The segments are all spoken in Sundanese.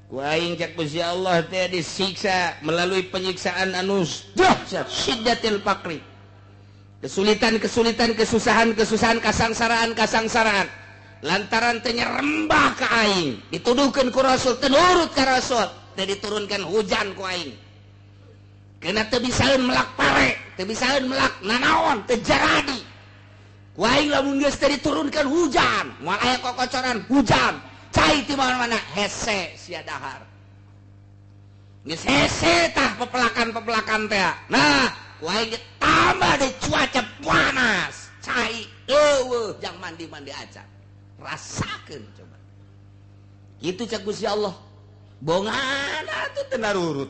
Ku aing cek Gusti Allah teh disiksa melalui penyiksaan anu dahsyat, syiddatil faqri. Kesulitan-kesulitan, kesusahan-kesusahan, kasangsaraan-kasangsaraan lantaran teu nyerembah ka aing, dituduhkeun ku Rasul, teu nurut ka Rasul, teu diturunkan hujan ku aing. Kena teu bisaeun melak pare, teu bisaeun melak nanaon, teu jaradi. Ku aing lamun geus teu diturunkan hujan, moal aya kokocoran hujan, cai ti mana-mana hese sia dahar. Geus hese tah pepelakan-pepelakan teh. Nah, ku aing tambah di cuaca panas, cai eueuh jang mandi-mandi acan. Rasakeun coba. Kitu cek Gusti Allah. Bongan atuh teu narurut.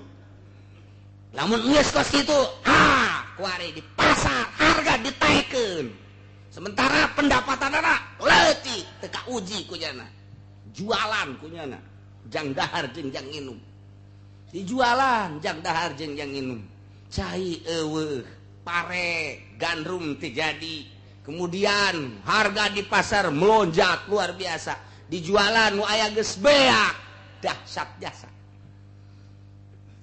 Lamun geus kos kitu, ah, kuari di pasar harga ditaekeun. Sementara pendapatanana leutik, teu kauji kunyana. Jualan kunyana, jang dahar jeung jang nginum. Dijualan jang dahar jeung jang nginum. Cai eueuh, pare gandrum teu jadi. Kemudian harga di pasar melonjak luar biasa. Dijualan nu aya geus beak, dahsyat jasa.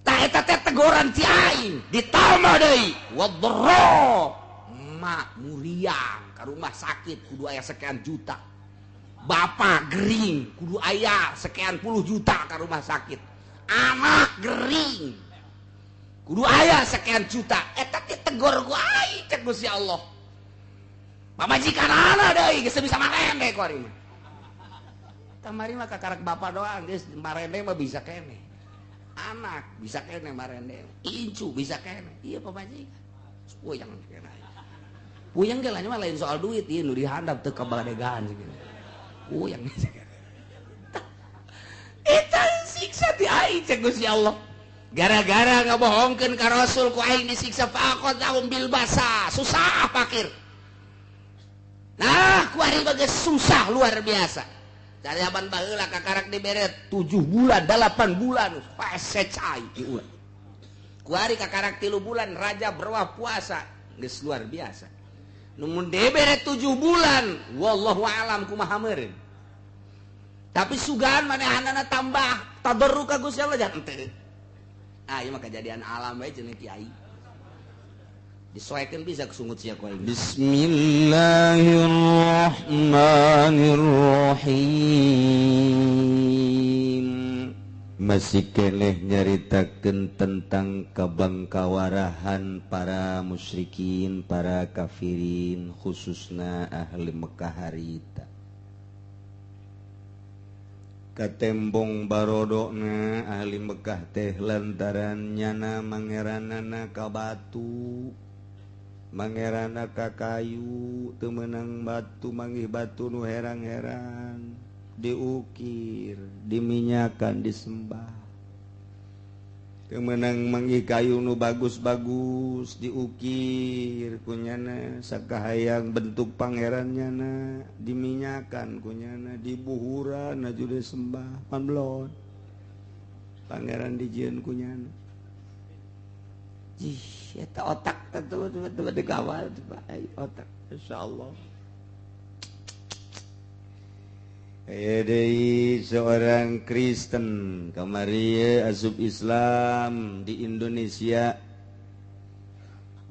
Tah eta teh teguran ti aing, ditambah deui wadra mak muriang ka rumah sakit kudu aya sekian juta. Bapak gering kudu aya sekian puluh juta ka rumah sakit. Anak gering kudu aya sekian juta. Eta teh tegor ku aing cek Gusti Allah. Pamajikan anak deui geus bisa marende ku ari mah. Kamari mah kakarak bapak doang geus marende mah bisa kene. Anak bisa kene marende, incu bisa kene. Iya pamajikan. Puyeng kene. Puyeng ge mah lain soal duit ieu nu dihandap teu kabadegaan gitu. Puyeng. Eta siksa ti aing cek Gusti Allah. Gara-gara ngabohongkeun ka Rasul ku aing disiksa faqadahum bil basa, susah fakir. Nah, ku ari bagus susah luar biasa. Cari baheula kakarak dibere 7 bulan, 8 bulan, hese cai diulah. Ku ari kakarak 3 bulan raja berwah puasa, geus luar biasa. Nu mun dibere 7 bulan, wallahu alam kumaha meureun. Tapi sugan manehanana tambah tadarru ka Gusti Allah jangan teu. Ah, ieu mah kejadian alam bae cenah kiai. Disoekeun bisa kesungut sia ku aing. Bismillahirrahmanirrahim. Masih keneh nyaritakeun tentang kabangkawarahan para musyrikin, para kafirin, khususna ahli Mekah harita. Katembong barodokna ahli Mekah teh lantaran nyana mangeranana ka batu, mangerana ka kayu, teu meunang batu manggih batu nu herang-herang, diukir, diminyakan, disembah. Teu meunang manggih kayu nu bagus-bagus, diukir kunyana sakahayang bentuk pangeran nyana, diminyakan kunyana, dibuhuran aju disembah, panblon. Pangeran dijieun kunyana. Ih, eta otak tentu dikawal otak. Insyaallah. Aya deui seorang Kristen kamari asup Islam di Indonesia.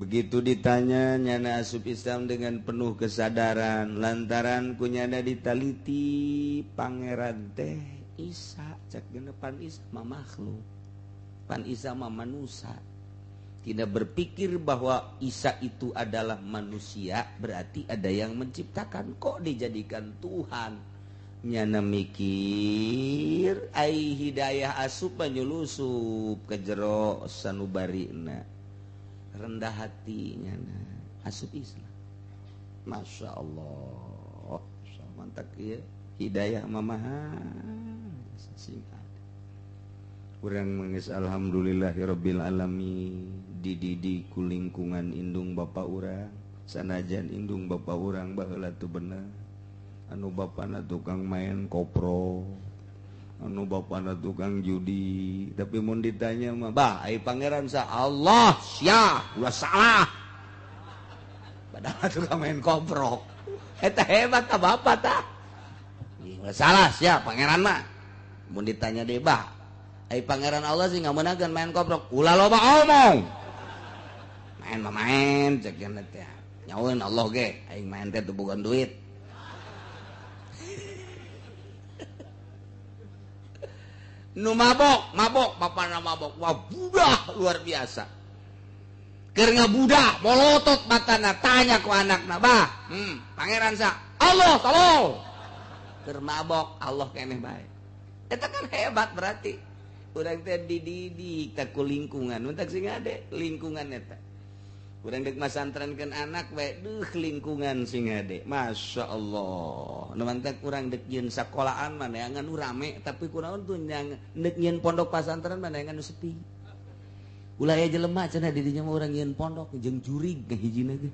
Begitu ditanya nyana asup Islam dengan penuh kesadaran lantaran kunyana ditaliti pangeran teh Isa cek genepan Isa mah makhluk. Pan Isa mah manusia. Tidak berpikir bahwa Isa itu adalah manusia, berarti ada yang menciptakan, kok dijadikan Tuhan. Nyana mikir ai hidayah asup penyulusup ke jero sanubarina, rendah hati nyana asup Islam. Masya Allah, mantap ya hidayah mamaha sing ada. Urang mangis alhamdulillahirabbil alamin. Dididik ku lingkungan indung bapa urang, sanajan indung bapa urang baheula teu bener. Anu bapana tukang main kopro, anu bapana tukang judi, tapi mun ditanya mah bah ai pangeran sa Allah sia ulah salah. Padahal tukang main kopro. Eta hebat ta bapak ta. Ulah salah sia pangeran mah. Mun ditanya deh bah Ai pangeran Allah sih ngameunangkeun main koprok. Ulah loba omong. Main mah main cek cenah teh. Nyaweun Allah ge aing main teh teu boga duit. Nu mabok, mabok bapana mabok. Wah budah luar biasa. Keur ngabudah molotot matana tanya ku anakna, "Bah, pangeran sa? Allah tolong." Keur mabok Allah keneh bae. Eta kan hebat berarti. Urang teh dididik teh ku lingkungan, mun tak sing ade lingkungan eta. Urang deuk masantrenkeun anak bae, duh lingkungan sing ade. Masya Allah. Nu mantak urang deuk nyieun sakolaan mah neangan nu rame, tapi kunaon tuh nyang deuk nyieun pondok pasantren mah neangan nu sepi. Ulah aya jelema cenah di dinya mah urang nyieun pondok jeung jurig ngahijina ge.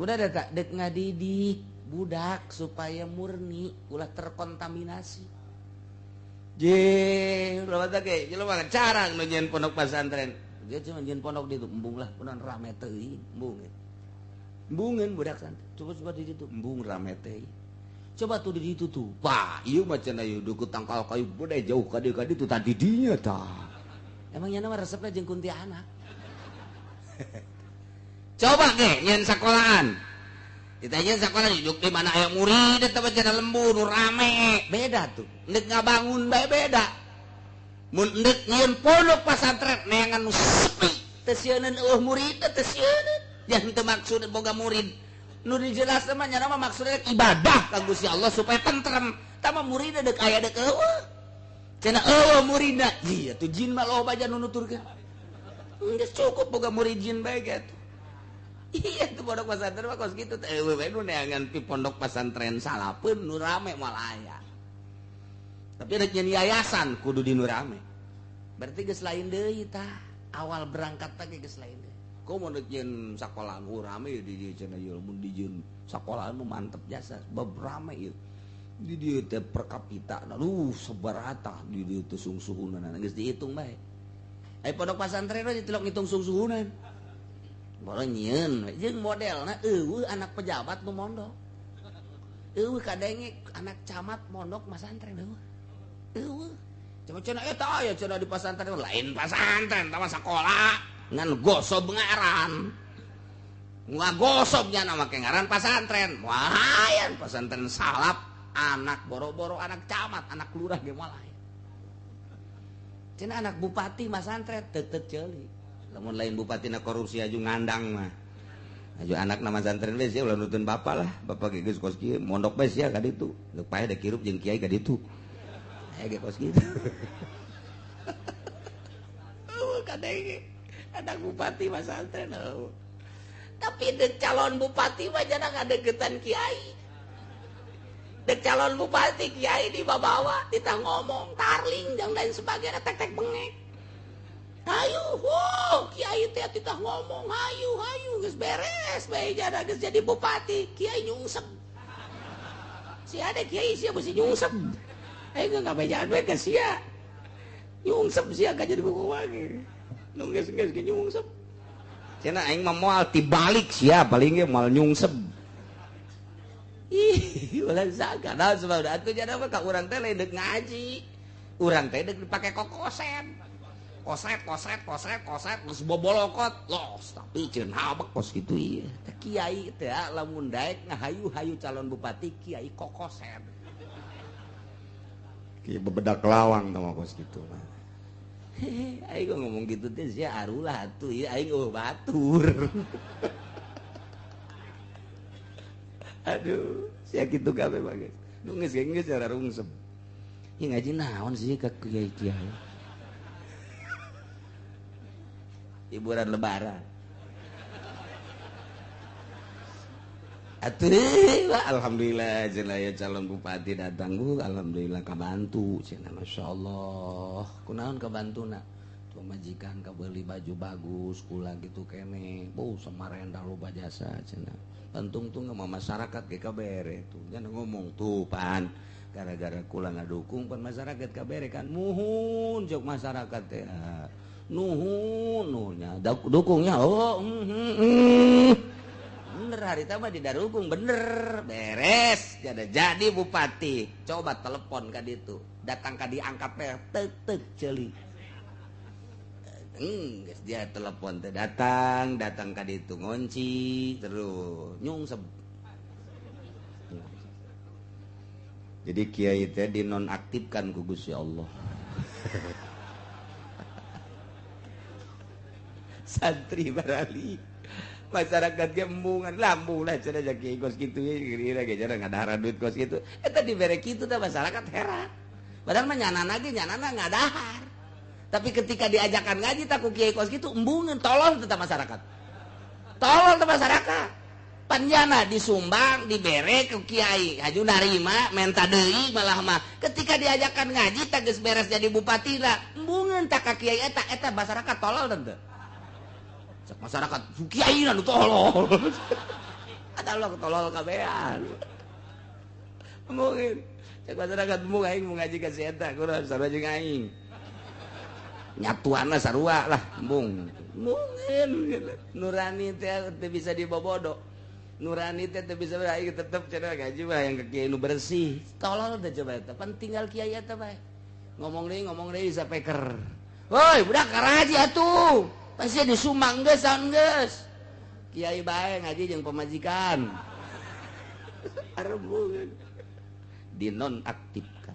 Udah da tak deuk ngadidik budak supaya murni, ulah terkontaminasi. Je, ulah mantak ge jelema carang nu nyieun pondok pasantren. Dia cuma nyieun pondok di itu, embung lah, punan rame teuing, embung. Embungeun budak santri. Coba-coba di ditu, embung rame teuing. Coba tuh di ditu tuh. Wah, ieu mah cenah ieu deukeut tangkal kayu gede jauh ka dieu ka ditu tah di dinya tah. Emang nyana mah resepna jeung kuntilanak. Coba ge nyieun sakolaan. Kita nyieun sakola duduk di mana aya murid eta mah cenah lembur nu rame. Beda tuh. Endek ngabangun bae beda. Mun endek nyieun pondok pasantren neangan nu sepi, teu sieuneun eueuh murid teu sieuneun. Yang teu maksud boga murid. Nu dijelaskeun mah nyana mah maksudna ibadah ka Gusti Allah supaya tentrem. Tah mah muridna deuk aya deuk eueuh. Cenah eueuh muridna. Ieu tuh jin mah loba aja nu nuturkeun. Geus cukup boga murid jin bae gitu. Iya tuh pondok pesantren mah kos kitu teh eueuh we nu neangan pi pondok pesantren salapeun nu rame moal aya. Tapi rek nyeun yayasan kudu di nu rame. Berarti geus lain deui tah. Awal berangkat teh geus lain deui. Komo rek nyeun sakolaan nu rame di dieu cenah ieu mun di jieun sakolaan nu mantep jasa sebab rame ieu. Di dieu teh per kapita aduh sebarata di dieu teh sungsuhunan geus dihitung bae. Ai pondok pesantren mah ditilok ngitung sungsuhunan. Baru nyieun jeung modelna eueuh anak pejabat nu mondok. Eueuh kadenge anak camat mondok masantren eueuh. Eueuh. Coba cenah eta aya cenah di pasantren lain pasantren tah mah sakola ngan gosob ngaran. Ngagosobnya nama make ngaran pasantren. Wah, pasantren salap anak boro-boro anak camat, anak lurah ge moal aya. Cenah anak bupati masantren teu ceuli. Lamun lain bupati na korupsi aju ngandang mah. Aju anak nama santren we sia ulah nutun bapak lah. Bapak ge geus kos kieu mondok bae sia ka ditu. Deuk paeh da kirup jeung kiai ka ditu. Aya ge kos kitu. Eueuh kadenge anak bupati mah santren eueuh. Tapi deuk calon bupati mah jangan ngadeukeutan kiai. Deuk calon bupati kiai dibawa ditah ngomong tarling dan lain sebagainya tek-tek bengek. Hayu, wow, kiai teh titah ngomong, hayu, hayu, geus beres, bae jada geus jadi bupati, kiai nyungsep. Si ada kiai sia mesti nyungsep. Aing geus ngabejaan we ka sia. Nyungsep sia ka jadi buku lagi. Nu geus geus ge nyungsep. Cenah aing mah moal tibalik sia paling ge moal nyungsep. Ih, ulah saga naon sebab atuh jada mah ka urang teh lain deuk ngaji. Urang teh deuk dipake kokosen. Koset, koset, koset, koset, geus bobolokot. Los, tapi ceun habek kos kitu ieu. Teh kiai teh lamun daek ngahayu-hayu calon bupati kiai kokosen. Kiai bebedak lawang tah mah kos kitu mah. Hehe, aing ngomong gitu teh sia arulah atuh ieu aing eueuh batur. Aduh, sia kitu kabeh mah geus. Nu geus geus rarungsep. Ieu ngaji naon sih ka kiai-kiai? Hiburan lebaran. Atuh, alhamdulillah cenah aya calon bupati datang bu, alhamdulillah kabantu cenah masyaallah. Kunaon kabantuna? Tuh majikan kabeli baju bagus, kula gitu kene. Bu samarenda loba jasa cenah. Pentung tuh sama masyarakat ge kabere tuh. Jangan ngomong tuh pan gara-gara kula ngadukung pan masyarakat kabere kan muhun jok masyarakat teh. Nuhun nuhunnya dukungnya oh Bener harita mah di Darukung bener beres jadi bupati. Coba telepon ka ditu, datang ka diangkat teh tek tek ceuli. Geus dia telepon teh datang datang ka ditu ngonci terus nyungsep. Jadi kiai teh dinonaktifkan ku Gusti Allah. Santri barali masyarakat gembungan lambung lah cenah kiai kos kitu kira ge cenah ngadahar duit kos kitu. Eta dibere kitu teh masyarakat heran. Padahal mah nyanana ge nyanana ngadahar. Tapi ketika diajakan ngaji tak ku kiai kos kitu embungeun tolol teh masyarakat. Tolol teh masyarakat. Panjana disumbang dibere ku kiai, haju narima menta deui malah mah. Ketika diajakan ngaji tah geus beres jadi bupati lah, embungeun tah ka kiai eta eta masyarakat tolol teh. Masyarakat kiai nu tolol. Ada lo tolol kabehan. Mungkin cek masyarakat mung aing mau ngaji ka si eta kurang sarua jeung aing. Nyatuanna sarua lah embung. Mungkin nurani teh teu bisa dibobodo. Nurani teh teu bisa aing tetep cenah ngaji mah yang ke kiai nu bersih. Tolol teh coba eta pan tinggal kiai eta bae. Ngomong deui sapeker. Woi budak karaji atuh. Pasti disumbang geus saun geus. Kiai bae ngaji jeung pamajikan. Arembungan. Dinonaktifkan.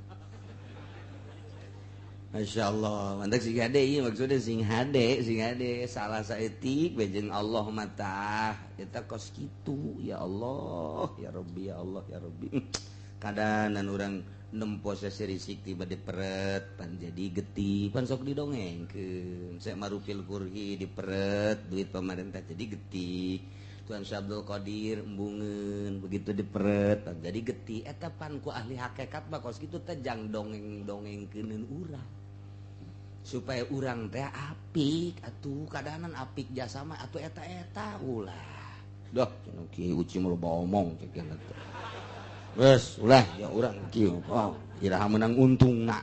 Masya Allah, mantak sing hade ieu maksudnya sing hade salah saeutik we jeung Allah mah eta kos kitu ya Allah, ya Rabbi ya Allah ya Rabbi. Kadanan urang nempo serisik tiba diperet pan jadi getih pan sok didongengkeun saya marupil kurhi diperet duit pemerintah jadi getih Tuan Syabdul Qadir embungeun begitu diperet pan jadi getih eta pan ku ahli hakikat mah kos kitu teh jang dongeng-dongengkeuneun urang supaya urang teh apik atuh kadanan apik jasa mah atuh eta-eta ulah dah cenah kiai uci mah loba omong cek teh. Wes, ulah ya urang kieu. Oh, iraha menang untungna.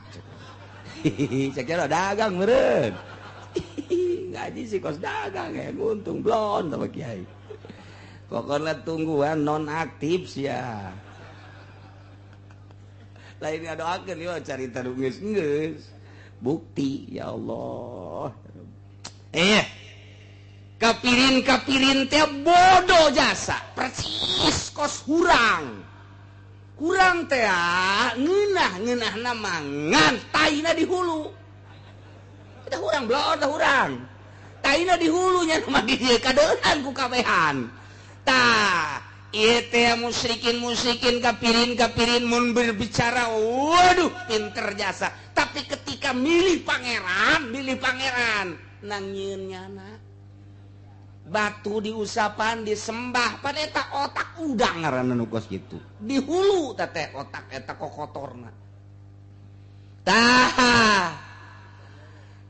Cek kira dagang meureun. Ngaji sih kos dagang ya untung blon sama kiai. Pokoknya tungguan nonaktif sia. Lain ngadoakeun ieu carita nu geus-geus. Bukti ya Allah. Kapirin-kapirin teh bodoh jasa, persis kos hurang. Kurang teh ngeunah-ngeunahna mangan taina di hulu. Kita hurang blor teh hurang. Taina di hulunya mah di dieu kadeungan ku kabehan. Tah, ieu teh musyrikin-musyrikin kapirin-kapirin mun berbicara waduh pinter jasa. Tapi ketika milih pangeran nang nyieun nyana. Batu diusapan disembah pan eta otak udang ngaranna nu kos kitu di hulu teh teh otak eta kokotorna tah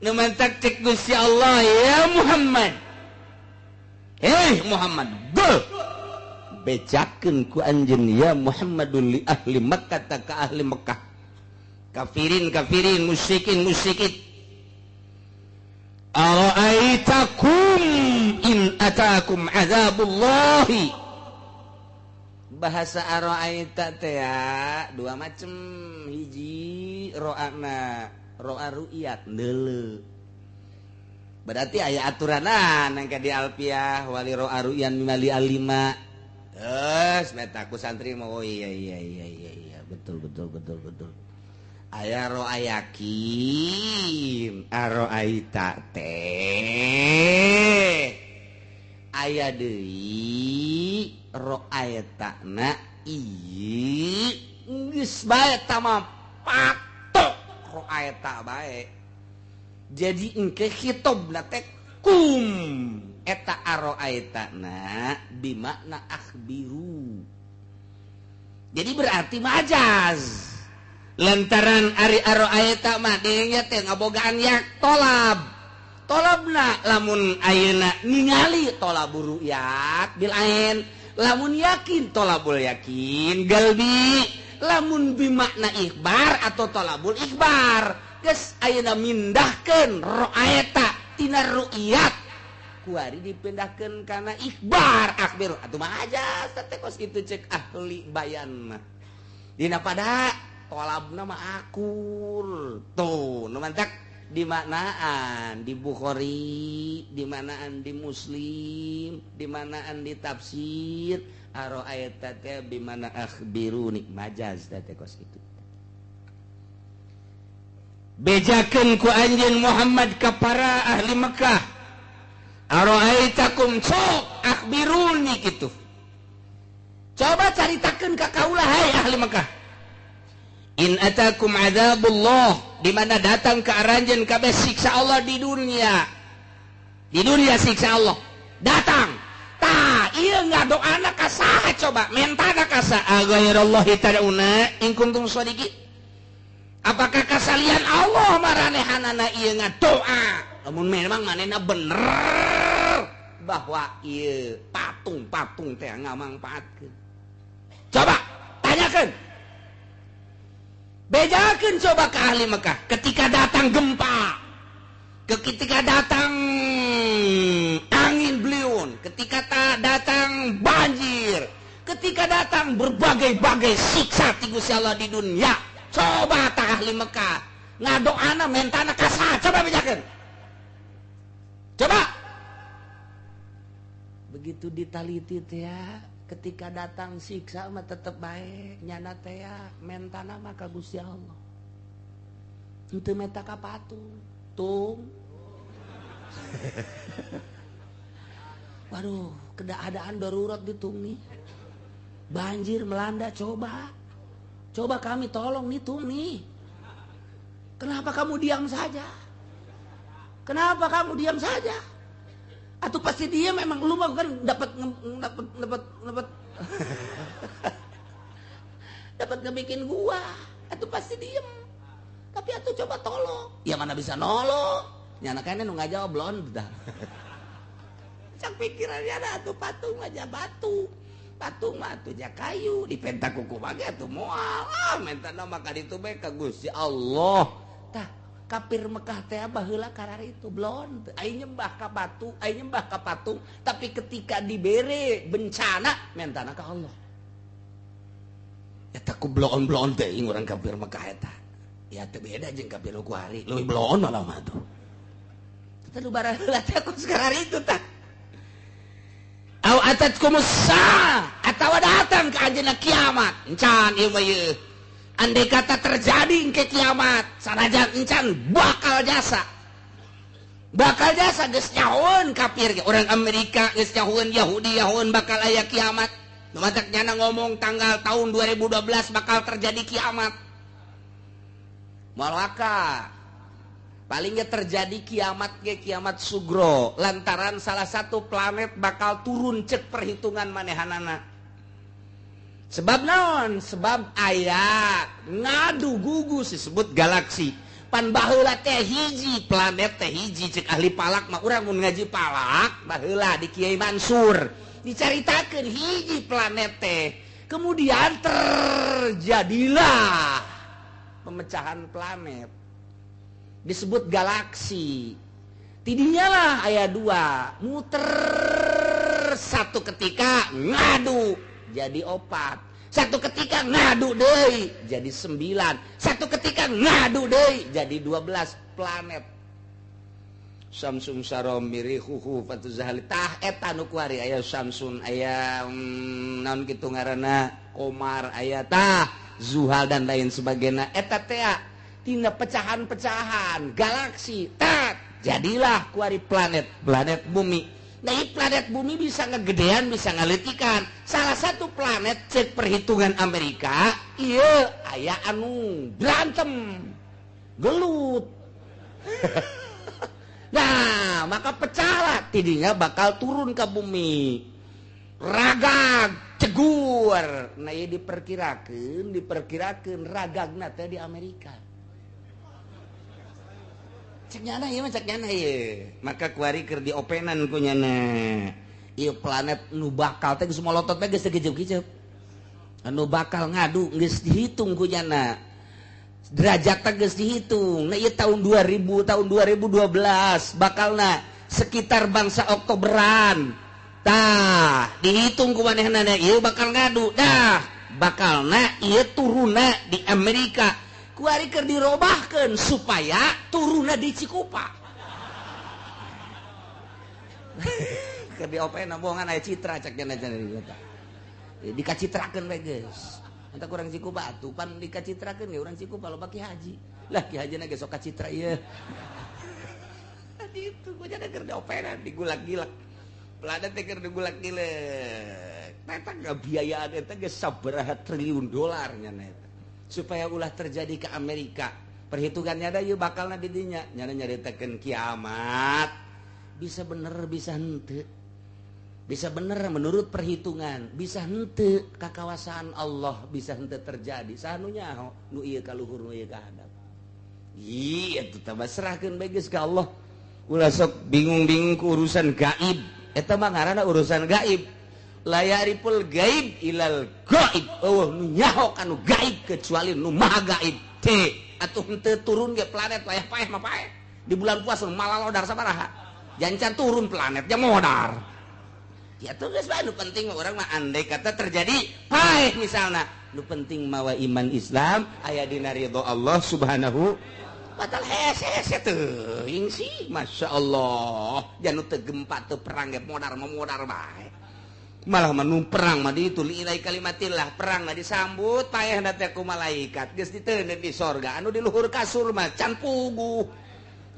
nu mantak cek Gusti Allah ya Muhammad hei Muhammad go bejakeun ku anjeun ya Muhammadul li ahli Makkah ta ka ahli Makkah kafirin kafirin musyrikin musyrikin ara'aitakum in atakum azabullahi. Bahasa ara'aita teh dua macem. Hiji ro'ana ro'a ru'yat deuleu berarti aya aturanan yang di alfiah wali ro'a ru'yan mimali alima. Terus meta ku santri mau oh iya iya iya iya iya betul betul betul betul. Aya ro'a yakin ara'aita teh aya deui ro'aita na ieu geus bae ta mah patok ro'aita bae. Jadi engke khitobna teh kum eta ara'aita na bimakna akhbiru. Jadi berarti majaz. Lantaran ari ara'aita mah dinya teh ngabogaan yak tolab. Tolabna lamun ayeuna ningali tolabur ru'yat bil ain, lamun yakin tolabul yakin galbi, lamun bimakna ikhbar atau tolabul ikhbar. Geus ayeuna mindahkeun ra'aita tina ru'yat Kuari dipindahkeun kana ikhbar akhbir atuh majaz teh kos kitu cek ahli bayan mah. Dina pada tolabna mah akur. Tuh nu mantak dimaknaan di Bukhari, dimaknaan di Muslim, dimaknaan di tafsir aro'aita teh bimana akhbiruni majaz teh kos kitu. Bejakeun ku anjeun Muhammad ka para ahli Mekah. Aro'aitakum sok akhbiruni kitu. Coba caritakeun ka kaula hai ahli Mekah. In atakum azabullah, di mana datang ke aranjeun kabeh siksa Allah di dunia. Di dunia siksa Allah datang. Tah, ieu ngadoana ka saha coba? Mentana ka saha? Ghairallahi tad'una in kuntum shadiqin. Apakah kasalian Allah maranehanana ieu ngadoa? Lamun memang manehna bener bahwa ieu patung-patung teh ngamangpaatkeun. Coba tanyakeun. Bejakeun coba ke ahli Mekah ketika datang gempa, ketika datang angin beliung, ketika datang banjir, ketika datang berbagai-bagai siksa ti Gusti Allah di dunia. Coba tak ahli Mekah ngadoana mentana ka saha? Coba bejakeun. Coba. Begitu ditaliti teh ya, ketika datang siksa mah tetep bae nyana teh ya mentana mah ka Gusti Allah. Henteu menta ka patung. Tung. Waduh, keadaan darurat ditung nih. Banjir melanda coba. Coba kami tolong nih tung nih. Kenapa kamu diam saja? Kenapa kamu diam saja? Atau pasti dia memang lu mah kan dapat dapat dapat dapat dapat ngebikin gua. Atau pasti diem. Tapi atuh coba tolong. Ya mana bisa nolong. Nyana kayaknya nu ngajawab blon dah. Cak pikirannya ada atuh patung aja batu. Patung mah atuh ja kayu dipenta kuku bage atuh moal. Ah menta mah ka ditu bae ka Gusti Allah. Tah kafir Mekah teh baheula karar itu blon. Aing nyembah ka batu, aing nyembah ka patung, tapi ketika dibere bencana mentana ka Allah. Eta ku bloon-bloon teh urang kafir Mekah eta. Ya teu beda jeung kafir ku hari, leuwih bloon malah mah tuh. Teh nu baheula teh ku sekarang itu tah. Au atatkumus saa atawa datang ke anjeunna kiamat. Encan ieu mah ieu. Andai kata terjadi ke kiamat, sanajan encan bakal jasa. Bakal jasa geus nyahoeun kafir ge. Orang Amerika geus nyahoeun, Yahudi nyahoeun bakal aya kiamat. Nu matak nyana ngomong tanggal tahun 2012 bakal terjadi kiamat. Malaka palingnya terjadi kiamat ge kiamat sugro lantaran salah satu planet bakal turun cek perhitungan manehanana. Sebab naon? Sebab aya ngadu gugus disebut galaksi. Pan baheula teh hiji planet teh hiji cek ahli palak mah urang mun ngaji palak baheula di Kiai Mansur dicaritakeun hiji planet teh. Kemudian terjadilah pemecahan planet disebut galaksi. Tidinya lah aya dua muter satu ketika ngadu jadi opat, satu ketika ngadu deui jadi 9, satu ketika ngadu deui jadi 12 planet. Samsung sarom mirihuhu fatuzahali tah eta nu kuari aya Samsun aya naon kitu ngaranna Komar aya tah Zuhal dan lain sebagainya. Eta teh tina pecahan-pecahan galaksi tat jadilah kuari planet planet bumi. Nah, planet bumi bisa ngegedean, bisa ngaletikan. Salah satu planet cek perhitungan Amerika, iya aya anu berantem, gelut. Nah, maka pecahlah, tidinya bakal turun ke bumi. Ragag cegur. Nah, ieu diperkirakeun ragagna teh di Amerika. Cek nyana ieu mah cek nyana ieu. Maka kuari keur diopenan ku nyana. Ieu planet nu bakal teh geus molotot teh geus gejep-gejep. Anu bakal ngadu geus dihitung ku nyana. Derajat teh geus dihitung. Nah ieu tahun 2000, tahun 2012 bakalna Sekitar bangsa Oktoberan. Tah, dihitung ku manehna ieu bakal ngadu. Dah, bakalna ieu turunna di Amerika. Kuari keur dirobahkeun supaya turunna di Cikupa. Keur diopeuna bohongan aya citra cek cenah cenah. Dikacitrakeun we geus. Entah kurang Cikupa atuh pan dikacitrakeun ge urang Cikupa loba ki haji. Lah ki hajina ge sok kacitra ieu. Itu gua jadi keur diopeuna digulak-gilak. Pelada teh keur digulak-gilek. Eta ngabiayaan eta geus sabaraha triliun dolar nya eta. Supaya ulah terjadi ke Amerika. Perhitungannya ada ieu bakalna di dinya. Nyana nyaritakeun kiamat. Bisa bener bisa henteu. Bisa bener menurut perhitungan, bisa henteu kakawasaan Allah, bisa henteu terjadi. Saha nu nyaho nu ieu ka luhur nu ieu ka handap. Ih, atuh tambah serahkeun bae geus ka Allah. Ulah sok bingung-bingung ku urusan gaib. Eta mah ngaranna urusan gaib. La ya'riful gaib ilal gaib. Eueuh nu nyaho kanu gaib kecuali nu maha gaib. Teh, atuh henteu turun ge planet wayah paeh mah paeh. Di bulan puasa malalodar sabaraha. Jancan turun planet nya modar. Ya tuh geus bae nu penting mah urang mah andai kata terjadi paeh misalna. Nu penting mawa iman Islam aya dina ridho Allah Subhanahu wa ta'ala. Hese-hese teuing sih, Masya Allah. Jangan teu gempa teu perang ge modar mah modar bae. Malah mah nu perang mah ditu liilai kalimatillah, perang mah disambut paehna teh ku malaikat. Geus diteundeun di sorga anu di luhur kasur mah can puguh.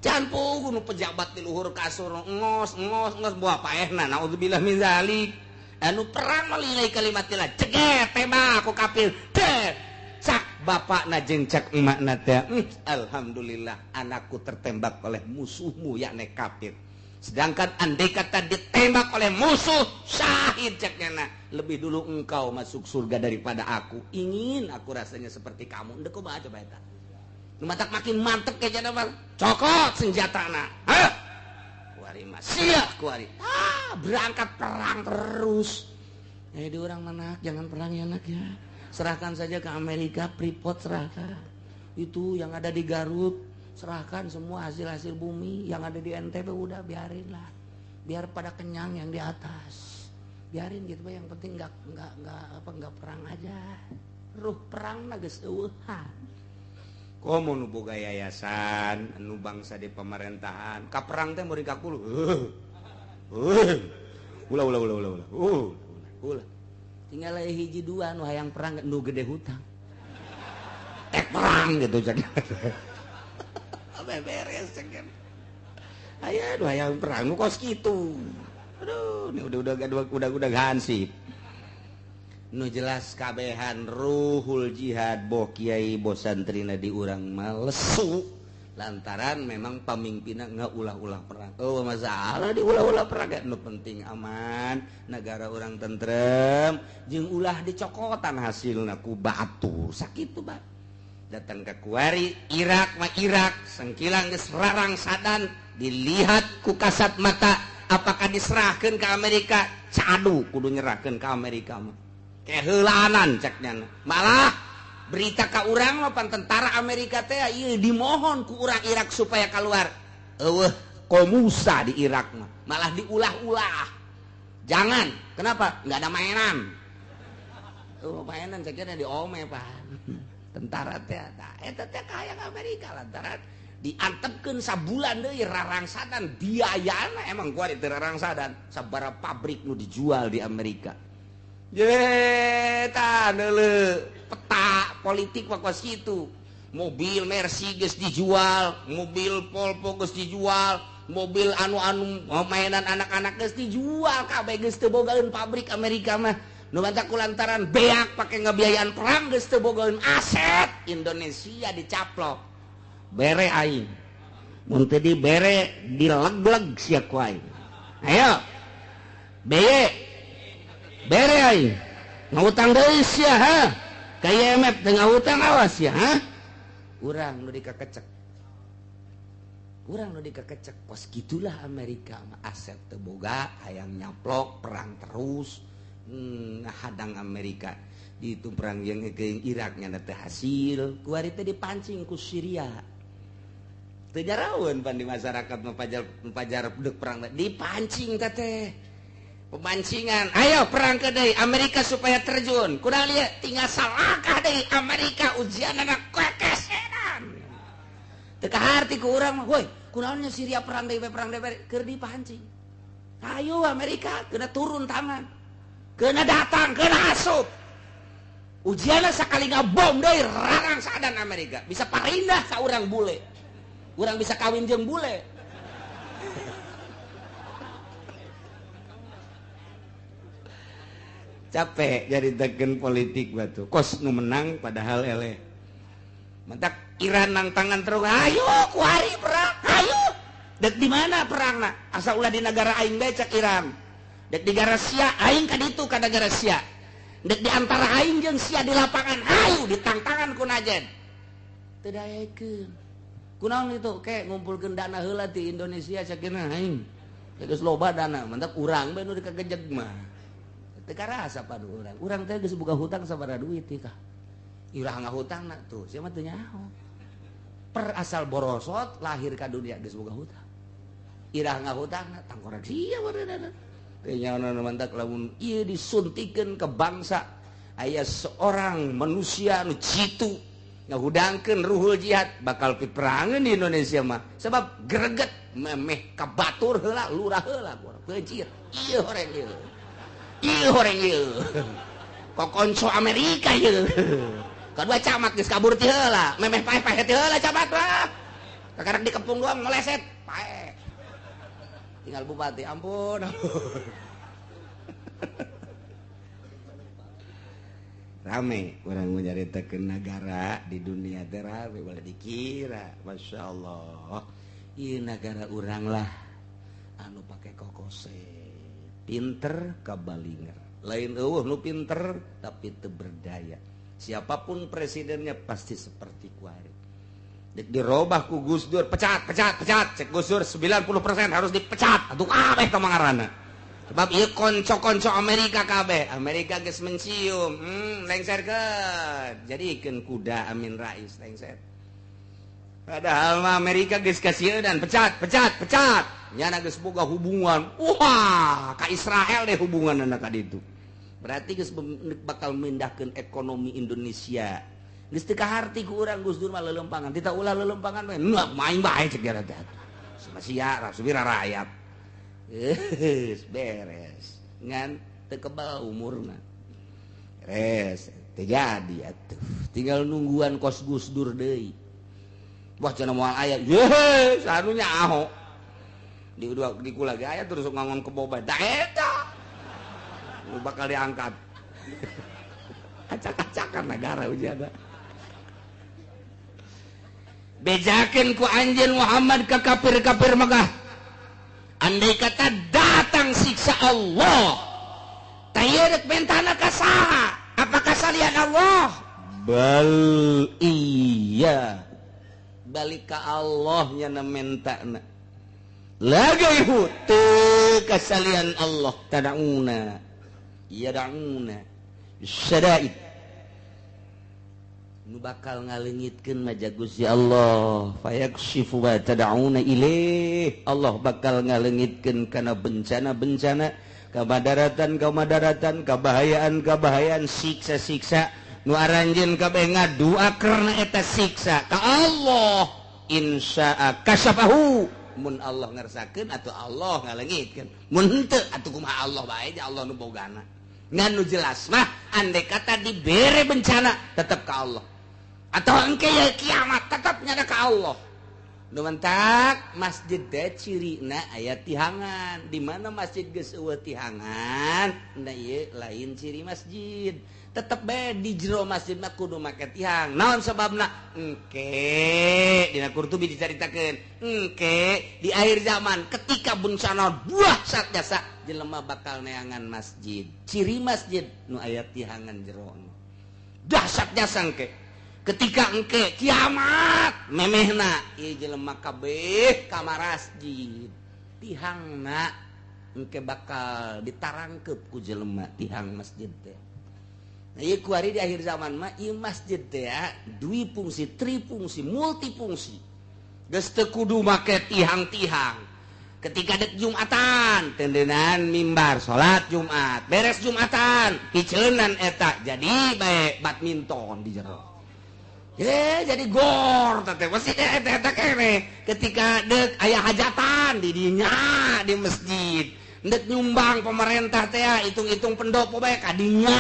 Can puguh nu pejabat di luhur kasur ngos ngos ngos buah paehna naudzubillah min zalik. Anu perang mah liilai kalimatillah ceget tembak ku kafir. Teh cak bapakna jeung cak emakna teh, alhamdulillah anakku tertembak oleh musuhmu yakni kafir. Sedangkan andai kata ditembak oleh musuh syahid caknya, lebih dulu engkau masuk surga daripada aku. Ingin aku rasanya seperti kamu. Ndek kumaha coba eta? Nu matak makin mantep ke jana mah. Cokot senjatana. Hah? Kuari mah sia kuari. Ah, berangkat perang terus. Di orang mana jangan perang ya nak ya. Serahkan saja ke Amerika, Freeport serahkan. Itu yang ada di Garut, serahkan semua hasil-hasil bumi yang ada di NTB udah biarin lah. Biar pada kenyang yang di atas. Biarin gitu, yang penting enggak perang aja. Ruh perang na geus eueuhan. Komo nu boga yayasan, nu bangsa di pemerintahan, ka perang teh murid kakul. Ulah ulah ulah ulah ulah. Ulah. Tinggal hiji dua nu hayang perang nu gede hutang. Tek perang gitu cek. Beberes cek. Aya nu hayang perang nu kos kitu. Aduh, ini udah hansip. Nu jelas kabehan ruhul jihad boh kiai boh santrina di urang mah lesu lantaran memang pamimpinna ngaulah-ulah perang. Oh masalah diulah-ulah perang nu penting aman, negara urang tentrem jeung ulah dicokotan hasilna ku batu. Sakitu ba. Datang ke kuari Irak mah Irak sengkilang geus rarangsadan dilihat ku kasat mata apakah diserahkeun ke Amerika? Cadu kudu nyerahkeun ke Amerika mah. Keheulanan ceknya malah berita ka urang mah pan tentara Amerika teh ieu dimohon ku urang Irak supaya keluar. Eueuh komusa di Irak mah malah diulah-ulah. Jangan, kenapa? Enggak ada mainan. Eueuh mainan ceknya diome pan. Tentara teh eta teh kahayang Amerika lantaran diantepkeun sabulan deui rarangsadan biayana emang gua di rarangsadan sabaraha pabrik nu dijual di Amerika. Ye tah neuleuh peta politik mah kos kitu. Mobil Mercy geus dijual, mobil Volvo geus dijual, mobil anu-anu mainan anak-anak geus dijual kabeh geus teu bogaeun pabrik Amerika mah. Nu bantak kulantaran beak pake ngebiayaan perang geus teu bogaeun aset Indonesia dicaplok. Bere aing. Mun teu dibere dileg-leg sia ku aing. Ayo. Beye. Bere aing. Ngutang deui sia ha. Ka IMF teu ngutang awas ya ha. Urang nu dikakecek. Urang nu dikakecek kos gitulah Amerika mah aset teu boga hayang nyaplok perang terus. Ngahadang Amerika di itu perang yang ke Irak nyana teh hasil kuari teh dipancing ku Syria. Teu nyaraweun pan di masyarakat pajar deuk perang dipancing teh. Pemancingan, ayo perang ke deui Amerika supaya terjun. Kunaon ieu tinggal salakah deui Amerika ujianana kekesenan. Teu kaharti ku urang mah, woi, kunaonnya Syria perang deui keur dipancing. Ayo Amerika kena turun tangan. Kena datang, kena asup. Ujianna sakali ngabom deui rarang sadan Amerika. Bisa parindah ka urang bule. Urang bisa kawin jeung bule. Capek jadi teken politik batu. Kos nu menang padahal eleh. Mentak Iran nang tangan terus, ayo kuari perang, ayo. Dek di mana perangna? Asa ulah di negara aing bae cek Iran. Dek di negara Sia, aing ka ditu ka negara Sia. Dek di antara aing jeung Sia di lapangan, ayo ditangtangan ku najen. Teu daekeun. Kunaon itu kayak ngumpulkeun dana heula ti Indonesia sakeuna aing. Geus loba dana, mantap urang bae nu dikagejeg mah. Teu karasa padu urang. Urang teh geus boga hutang sabaraha duit teh kah. Irah ngahutangna tuh, sia mah teu nyaho. Per asal borosot lahir ka dunia geus boga hutang. Irah ngahutangna tangkorak sia bareunana. Teu nyaho mantak lamun ieu disuntikeun ke bangsa aya seorang manusia nu jitu ngahudangkeun ruhul jihad bakal piperangan di Indonesia mah sebab greget memeh ka batur heula lurah heula beucir ieu horeng ieu ieu horeng ieu kokonco Amerika ieu kadua camat geus kabur ti heula memeh paeh-paeh ti heula camat mah kakarek dikepung doang meleset paeh tinggal bupati ampun ampun. Rame orang menyaritakeun negara di dunia teh rame boleh dikira Masya Allah ieu negara urang lah anu pake kokose pinter kabalinger lain eueuh nu pinter tapi teu berdaya siapapun presidennya pasti seperti kuari dek dirobah ku Gus Dur pecat pecat pecat cek Gus Dur 90% harus dipecat atuh kabeh teh mangarana sebab ieu konco-konco Amerika kabeh Amerika geus mencium lengserkeun jadikeun kuda Amin Rais lengser padahal mah Amerika geus kasieun pecat pecat pecat nyana geus boga hubungan wah ka Israel deh hubunganna ka ditu berarti geus bakal mindahkeun ekonomi Indonesia geus teu kaharti ku urang Gus Dur mah leuleumpangan tita ulah leuleumpangan we main bae cek dia teh sia rasubira rakyat beres ngan teu kebal umurna beres teu jadi atuh tinggal nungguan kos Gus Dur deui wah cenah moal aya ye sanunya aho di dua di kula ge aya terus ngangon kebo bae da eta nu bakal diangkat acak-acakan negara ujana bejakeun ku anjeun Muhammad ka kafir-kafir Mekah. Andai kata datang siksa Allah, tayerek mentana ka saha? Apakah salian Allah? Bal iya. Balik ka Allah nya mentana. Lagaihu teu kasalian Allah tadauna. Yadauna syada'id. Nu bakal ngalengitkeun mah Gusti Allah fayakshifu ma tad'una ilaih Allah bakal ngalengitkeun kana bencana-bencana kamadaratan-kamadaratan kabahayaan-kabahayaan siksa-siksa nu aranjeun kabeh ngadua karena eta siksa ka Allah insya'a kasyafahu mun Allah ngersakeun atuh Allah ngalengitkeun mun henteu atuh kumaha Allah bae Allah nu bogana ngan nu jelas mah andai kata dibere bencana tetep ka Allah atau engke ya kiamat tetap nyada ka Allah. Nu mentak masjid teh cirina aya tihangan. Di mana masjid geus eueuh tihangan, nah ieu lain ciri masjid. Tetep bae di jero masjid mah kudu make tihang. Naon sababna? Engke dina Qurtubi dicaritakeun. Engke di akhir zaman ketika bencana dahsyat jasa jelema bakal neangan masjid. Ciri masjid nu aya tihangan jero. Dahsyat jasa engke. Ketika engke kiamat memehna ieu jelema kabeh ka masjid tihangna engke bakal ditarangkep ku jelema tihang masjid teh. Nah ieu kuari di akhir zaman mah ieu masjid teh dui fungsi, trifungsi, multifungsi. Geus teu kudu make tihang-tihang. Ketika dek Jumatan, tendenan mimbar salat Jumat, beres Jumatan, hiceunan eta jadi bae badminton di jero. Jadi gor teh masih eta eta kene. Ketika dek aya hajatan di dinya di masjid, dek nyumbang pemerintah teh hitung-hitung pendopo bae kadinya,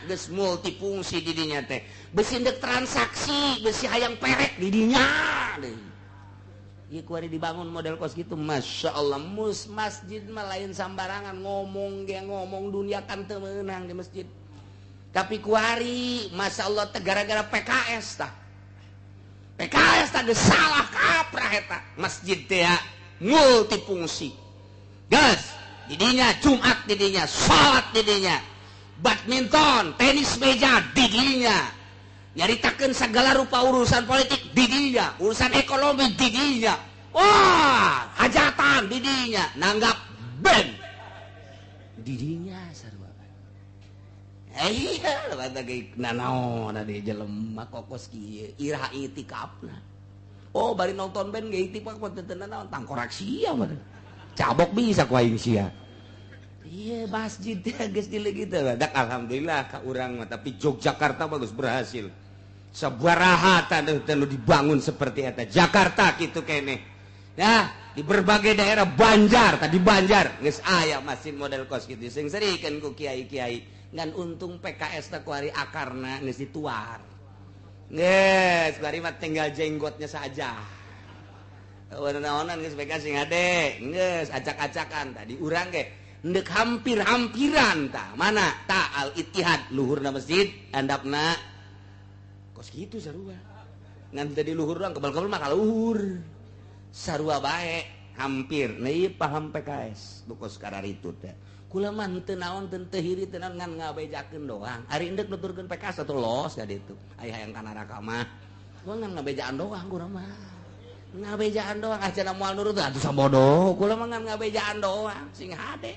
geus multifungsi di dinya teh. Besi dek transaksi, besi hayang perek di dinya deui. Ieu kuari dibangun model kos gitu, Masya Allah. Mus masjid mah lain sambarangan ngomong ge ngomong dunia kan teu meunang di masjid. Tapi kuari Masya Allah teh gara-gara PKS tah. PKS tah geus salah kaprah eta. Masjid teh multifungsi. Geus, didinya Jumat didinya, salat didinya, badminton, tenis meja didinya. Nyaritakeun segala rupa urusan politik didinya, urusan ekonomi didinya. Wah, hajatan didinya, nanggap band didinya sarua. Iya, lebat ge nanaon di jelema kokos kieu, iraha itikafna. Oh, bari nonton band ge itikaf teu nanaon tangkorak sia mah. Cabok bisa ku aing sia. Iya, masjid teh geus dileugit teh. Dak alhamdulillah ka urang mah, tapi Yogyakarta bagus berhasil. Sabaraha teh nu dibangun seperti eta. Jakarta kitu keneh. Nah, di berbagai daerah Banjar, tadi Banjar geus aya masjid model kos kitu. Sing serikeun ku kiai-kiai. Ngan untung PKS teh kuari akarna geus dituar. Geus bari mah tinggal jenggotnya saja. Naonan geus PKS sing hade, geus acak-acakan tadi urang ge ndek hampir-hampiran tah. Mana ta Al Ittihad luhurna masjid, handapna kos kitu sarua. Ngan teu di luhur doang, kebal-kebal mah ka luhur. Sarua bae hampir. Nah ieu paham PKS nu kos kararitu teh. Kula mah henteu naon teu hiri teu naon ngan ngabejakeun doang. Ari endek nuturkeun PKS atuh los ka ditu. Aya hayang ka neraka mah. Gua ngan ngabejaan doang kula mah. Ngabejaan doang ah cenah moal nurut atuh sabodo. Kula mah ngan ngabejaan doang sing hade.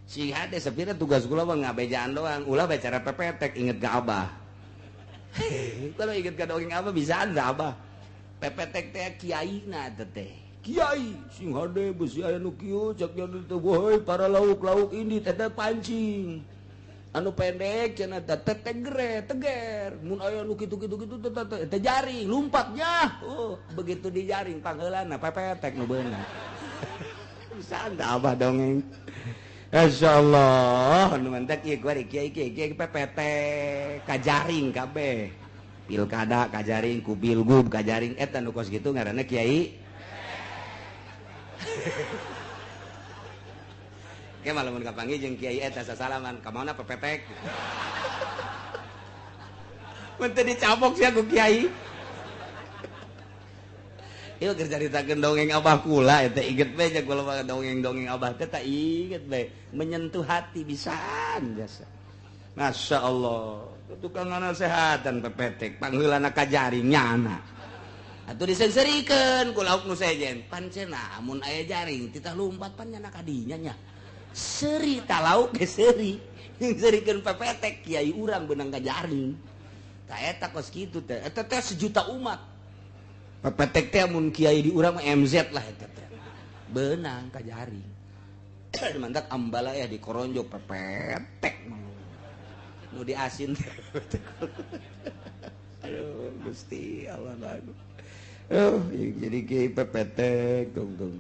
Sing hade sepira tugas kula mah ngabejaan doang. Ulah bae cara pepetek inget ka abah. Kalau inget ka dongeng abah bisaan da abah. Pepetek teh kiaina teh. Kiai sing hade besi aya nu kieu cak nya teh woi para lauk-lauk ini teh pancing. Anu pendek cenah teh tegre teger mun aya nu kitu-kitu kitu teh teh jaring lumpatnya. Oh, begitu dijaring pangheulana pepetek nu beunang. Bisa da abah dongeng. Masyaallah nu mantak ieu kuari kiai kiai pepetek kajaring kabeh. Pilkada kajaring ku bilgub kajaring eta nu kos kitu ngaranna kiai. Oke malah mun kapanggih jeung kiai eta sasalaman ka mana pepetek. Mun teu dicabok sia ku kiai. Ieu keur caritakeun dongeng abah kula eta inget bae jeung kula dongeng-dongeng abah teh tak inget bae menyentuh hati pisan jasa. Masya Allah tukang nasehatan pepetek pangheulana kajaring nyana. Atuh diseungseurikeun ku lauk nu sejen. Pan cenah mun aya jaring titah lumpat pan nyana ka dinya nya. Seuri ta lauk ge seuri. Nyeungseurikeun pepetek kiai urang beunang ka jaring. Ta eta kos kitu teh. Eta teh sejuta umat. Pepetek teh mun kiai di urang mah MZ lah eta teh. Beunang ka jaring. Mantak ambala ya dikoronjo pepetek nu diasin. Aduh Gusti Allah lagu. Oh, jadi kiai pepetek tungtung.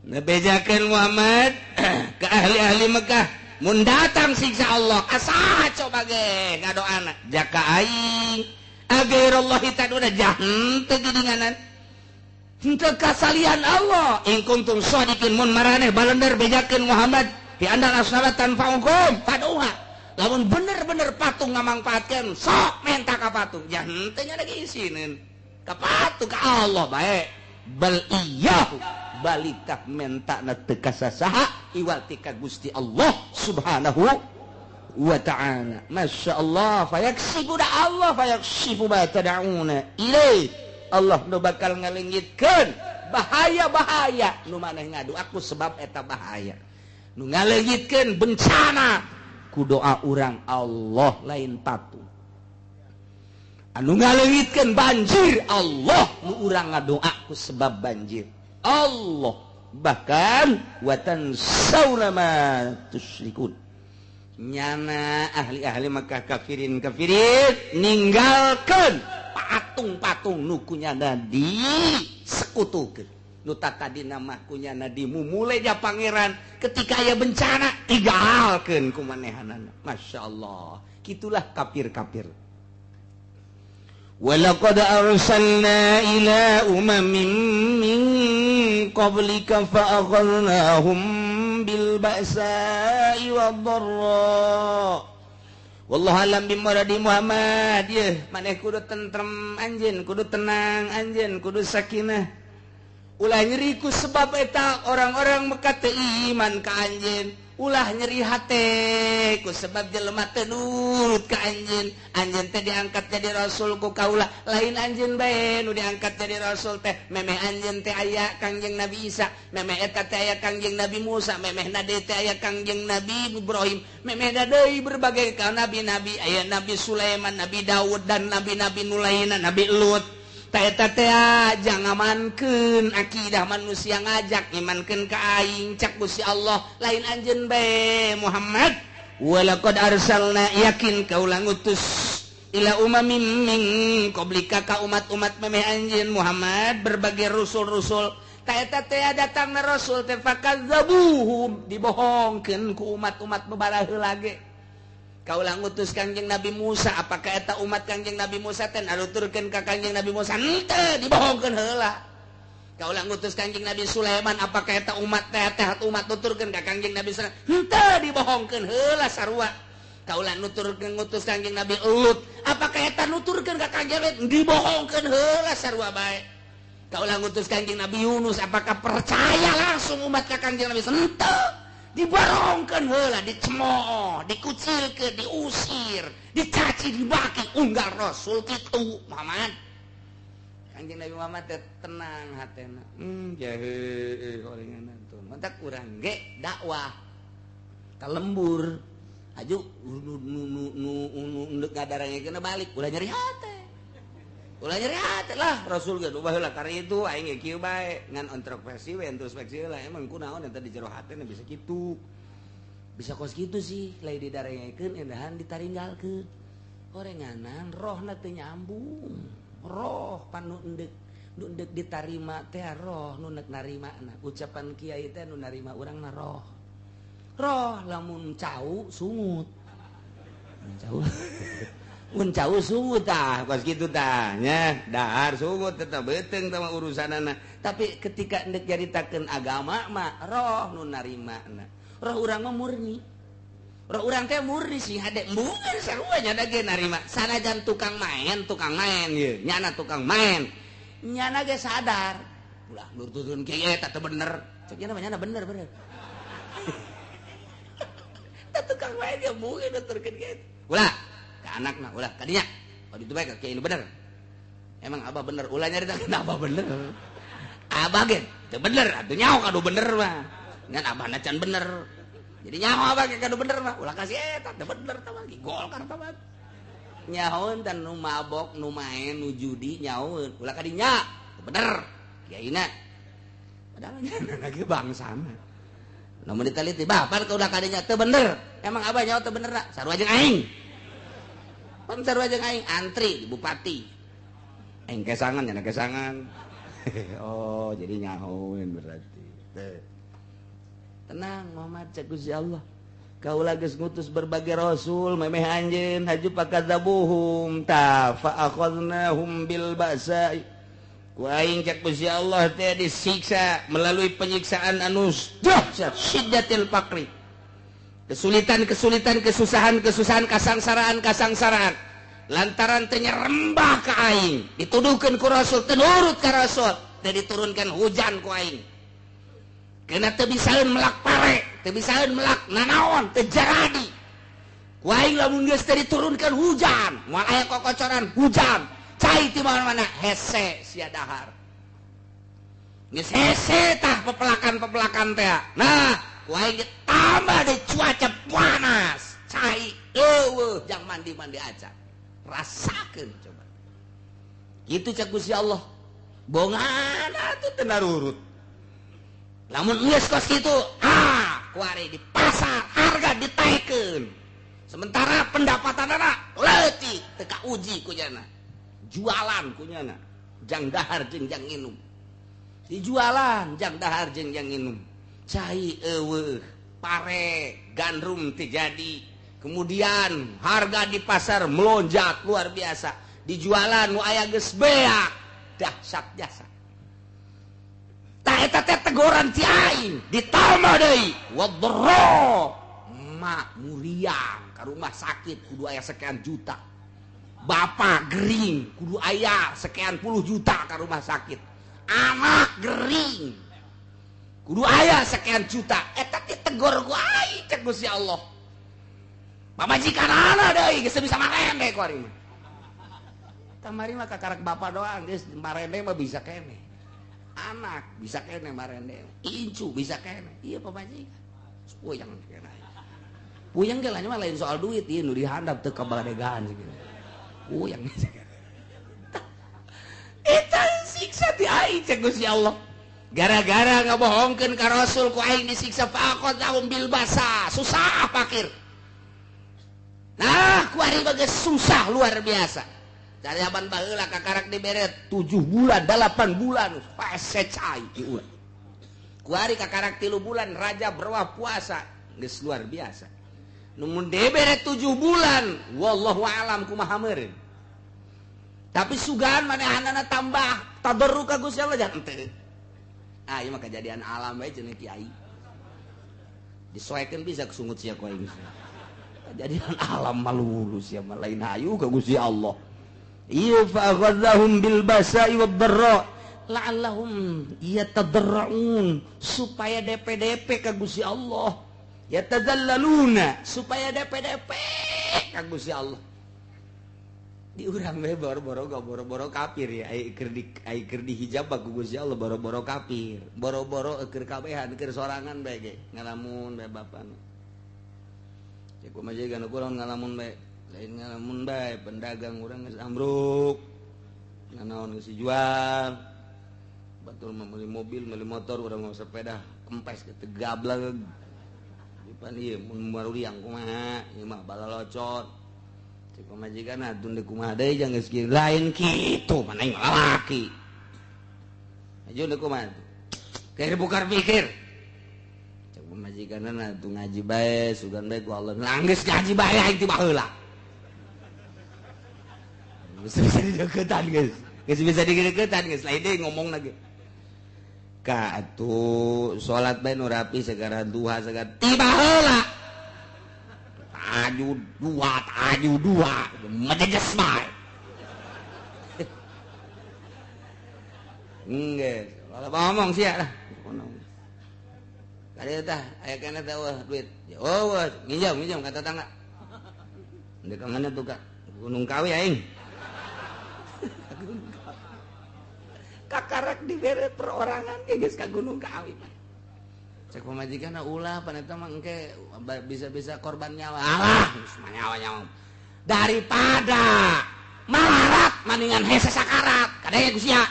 Nebejakeun Muhammad ke ahli-ahli Mekah, mun datang siksa Allah, asa coba ge ngadoana jaka aing agairullahi taduna jahan teu geuninganan. Henteu kasalian Allah in kuntum shadiqin mun maraneh balender bejakeun Muhammad di andal asnaba tanfa'ukum paduha. Lamun bener-bener patung ngamangpaatkeun sok menta ka patung jahan teu nya lagi isineun. Ka patung ka Allah bae bal iyyahu balik tah menta na teu ka sasaha iwal ti ka Gusti Allah Subhanahu wa ta'ala. Masya Allah fayaksibu da Allah fayaksifu ma tad'una ilaih. Allah nu bakal ngaleungitkeun bahaya-bahaya nu maneh ngadu aku sebab eta bahaya nu ngaleungitkeun bencana ku doa urang Allah lain patung. Anu ngaleungitkeun banjir Allah, nu urang ngadoa ku sebab banjir Allah. Bahkan watan sauna ma tusyrikun, nyana ahli-ahli Makkah kafirin kafirin ninggalkeun patung-patung nu kunyana di sekutukeun, nu tadina mah kunyana dimumule ja pangeran. Ketika aya bencana tinggalkeun ku manehanana. Masya Allah, kitulah kafir-kafir. Walaqad arsalna ila umamin min qablika fa akhadnahum bil ba'sa'i wad dharra. Wallahu alam bimuradi Muhammad. Yeuh, maneh kudu tentrem anjeun, kudu tenang anjeun, kudu sakinah. Ulah nyeri ku sebab eta orang-orang Mekah teu iman ka anjeun. Ulah nyeri hate ku sebab jelema teu nurut ka anjeun. Anjeun teh diangkat jadi rasul ku kaula, lain anjeun bae nu diangkat jadi rasul teh. Memeh anjeun teh aya Kangjeng Nabi Isa, memeh eta teh aya Kangjeng Nabi Musa, memeh deui teh aya Kangjeng Nabi Ibrahim, memeh deui berbagai ka nabi-nabi, aya Nabi Sulaiman, Nabi Daud dan nabi-nabi nu lainna, Nabi Lut. Eta teh jangamankeun akidah manusia ngajak imankeun ka aing cak Gusti Allah, lain anjeun bae Muhammad. Walaqad arsalna, yakin kaula ngutus ila umamin min qablika ka umat-umat memeh anjeun Muhammad berbagai rasul-rasul. Ta eta teh datangna rasul teh fakadzabuhum, dibohongkeun ku umat-umat babaraheula ge. Kaulah ngutus Kangjeng Nabi Musa, apakah eta umat Kangjeng Nabi Musa teh naruturkeun ka Kangjeng Nabi Musa? Henteu, dibohongkeun heula. Kaulah ngutus Kangjeng Nabi Sulaiman, apakah eta umat teh teh umat nuturkeun ka Kangjeng Nabi Sulaiman? Henteu, dibohongkeun heula sarua. Kaulah nuturkeun ngutus Kangjeng Nabi Lut, apakah eta nuturkeun ka Kangjeng Lut? Dibohongkeun heula sarua bae. Kaulah ngutus Kangjeng Nabi Yunus, apakah percaya langsung umat ka Kangjeng Nabi? Henteu, diborongkeun heula, dicemooh, dikucilkeun, diusir, dicaci, dibaki unggal rasul kitu Muhammad. Kangjeng Nabi Muhammad teh tenang hatena. Jahe orengan tuh. Mantak urang ge dakwah ka lembur. Aju nu nu nu nu nu ngadarangekeun balik ulah nyeri hate. Ulah nyeri hate lah rasul ge ubah heula kari itu aing ge kieu bae ngan introspeksi we introspeksi lah emang kunaon eta di jero hatena bisa kitu. Bisa kos kitu sih lain didarengekeun endahan ditaringgalkeun. Orenganan rohna teu nyambung. Roh pan nu endek, nu endek ditarima teh roh nu nek narimana. Ucapan kiai teh nu narima urang na roh. Roh lamun cau sungut. Cau. Mun cau sungut tah kos kitu tah nya dahar sungut tetep beuteung tah urusanana. Tapi ketika endek nyaritakeun agama mah roh nu narimana. Roh urang mah murni. Roh urang teh murni sih hade embungan sarua nya da ge narima. Sanajan tukang main ye, nyana tukang main. Nyana ge sadar. Ulah nurutkeun kieu eta teh bener. Cek nyana mah nyana bener bener. Tah tukang main ge embungan nuturkeun kieu. Ulah ka anakna ulah kadinya. Oh ditu bae ka kieu bener. Emang abah bener, ulah nyaritakeun abah bener. Abah ge teu bener atuh nyaho kadu bener mah. Ngan abahna can bener. Jadi nyaho abah ge kadu bener mah, ulah kasih eta teu bener tah mah Golkar tah mah. Nyahoeun tah nu mabok, nu main, nu judi nyahoeun, ulah kadinya teu bener. Kiaina. Padahal nyana ge bangsana. Lamun ditaliti bapak ka ulah kadinya teu bener. Emang abah nyaho teu bener da? Sarua jeung aing. Pan sarua jeung aing antri di bupati. Aing kesangan nyana kesangan. Oh, jadi nyahoeun berarti. Teu. Tenang Muhammad cek Gusti Allah. Kaula geus ngutus berbagai rasul memeh anjeun haju pakadzabuhum ta fa akhadnahum bil ba'sa. Ku aing cek Gusti Allah teh disiksa melalui penyiksaan anu dahsyat, syiddatil faqri. Kesulitan-kesulitan, kesusahan-kesusahan, kasangsaraan-kasangsaraan. Lantaran teh nyerembah ka aing, dituduhkeun ku rasul, teu nurut ka rasul, teh diturunkan hujan ku aing. Kena teu bisaeun melak pare, teu bisaeun melak nanaon, teu jaradi. Ku aing lamun geus teu diturunkan hujan, moal aya kokocoran hujan, cai ti mana-mana hese sia dahar. Geus hese tah pepelakan-pepelakan teh. Nah, ku aing tambah deui cuaca panas, cai eueuh jang mandi-mandi aja. Rasakeun coba. Kitu cek Gusti Allah. Bongan atuh teu narurut. Lamun geus kos kitu, ah, kuari di pasar harga ditaikeun. Sementara pendapatanana leutik, teu kauji ku nyana. Jualan ku nyana, jang dahar jeung jang nginum. Dijualan jang dahar jeung jang nginum. Cai eueuh, pare, gandrum teu jadi. Kemudian harga di pasar melonjak luar biasa. Dijualan nu aya geus beak, dahsyat jasa. Tah eta teh teguran ti aing, ditambah deui wadra mak muriang ka rumah sakit kudu aya sekian juta. Bapak gering kudu aya sekian puluh juta ka rumah sakit. Anak gering kudu aya sekian juta. Eta teh tegor ku aing cek Gusti Allah. Pamajikan anak deui geus bisa marende ku ari mah. Kamari mah kakarak bapak doang geus marende mah bisa kene. Anak bisa kene marende, incu bisa kene. Iya pamajikan. Puyeng kene. Puyeng ge mah lain soal duit ieu nu dihandap teu kabadegaan sakitu. Puyeng. Eta siksa ti aing cek Gusti Allah. Gara-gara ngabohongkeun ka Rasul ku aing disiksa faqadahum bil basa, susah fakir. Nah, ku ari bageus susah luar biasa. Zaman baheula kakarak dibere 7 bulan, 8 bulan pase cai ieu. Ku ari kakarak 3 bulan raja berwah puasa geus luar biasa. Nu mun dibere 7 bulan wallahu alam kumaha meureun. Tapi sugan manehanana tambah tadarru ka Gusti Allah jangan teu. Ah ieu mah kejadian alam bae cenah kiai. Disoekeun bisa kesungut sia ku aing. Kejadian alam malu sia mah lain hayu ka Gusti Allah. Iya fa akhadhahum bil basa'i wad dharra la'allahum yatadarra'un, supaya DPDP ka Gusti Allah, yatadallaluna supaya DPDP ka Gusti Allah. Di urang we boro-boro boro-boro kafir ya, ai keur dihijab ku Gusti Allah boro-boro kafir, boro-boro keur kabehan keur sorangan bae ge ngalamun bae bapana. Cek kumaha jeung urang ngalamun bae. Lain ngalamun bae pendagang urang geus ambruk. Nanaon geus dijual. Batur mah meuli mobil, meuli motor, urang mah sepeda kempes kitu gableg. Dipan ieu mun maruriang kumaha, ieu mah balalocot. Cek pamajikan atuh deui kumaha deui jang geus kieu. Lain kitu mana aing lalaki. Aju deui kumaha. Keur bukar pikir. Cek pamajikanna atuh ngaji bae, sugan bae ku Allah. Geus ngaji bae aing ti baheula. Bisa dideketan guys, geus bisa dideketan guys, lain deui ngomong lagi. Ka atuh salat bae nu rapi segara duha segara tiba heula. Tahajud dua, mejejes bae. Geus, kalau ngomong sia lah. Kadieu tah aya keneh teh eueuh duit. Eueuh, nginjem ka tetangga. Deuk ka mana tuh Kak? Gunung Kawi aing. Kakarak dibere perorangan ge geus ka Gunung Kawi. Cek pamajikanna ulah pan eta mah engke bisa-bisa korban nyawa. Alah, geus mah nyawa-nyawa. Daripada malarat maningan hese sakarat. Kadenge ku sia.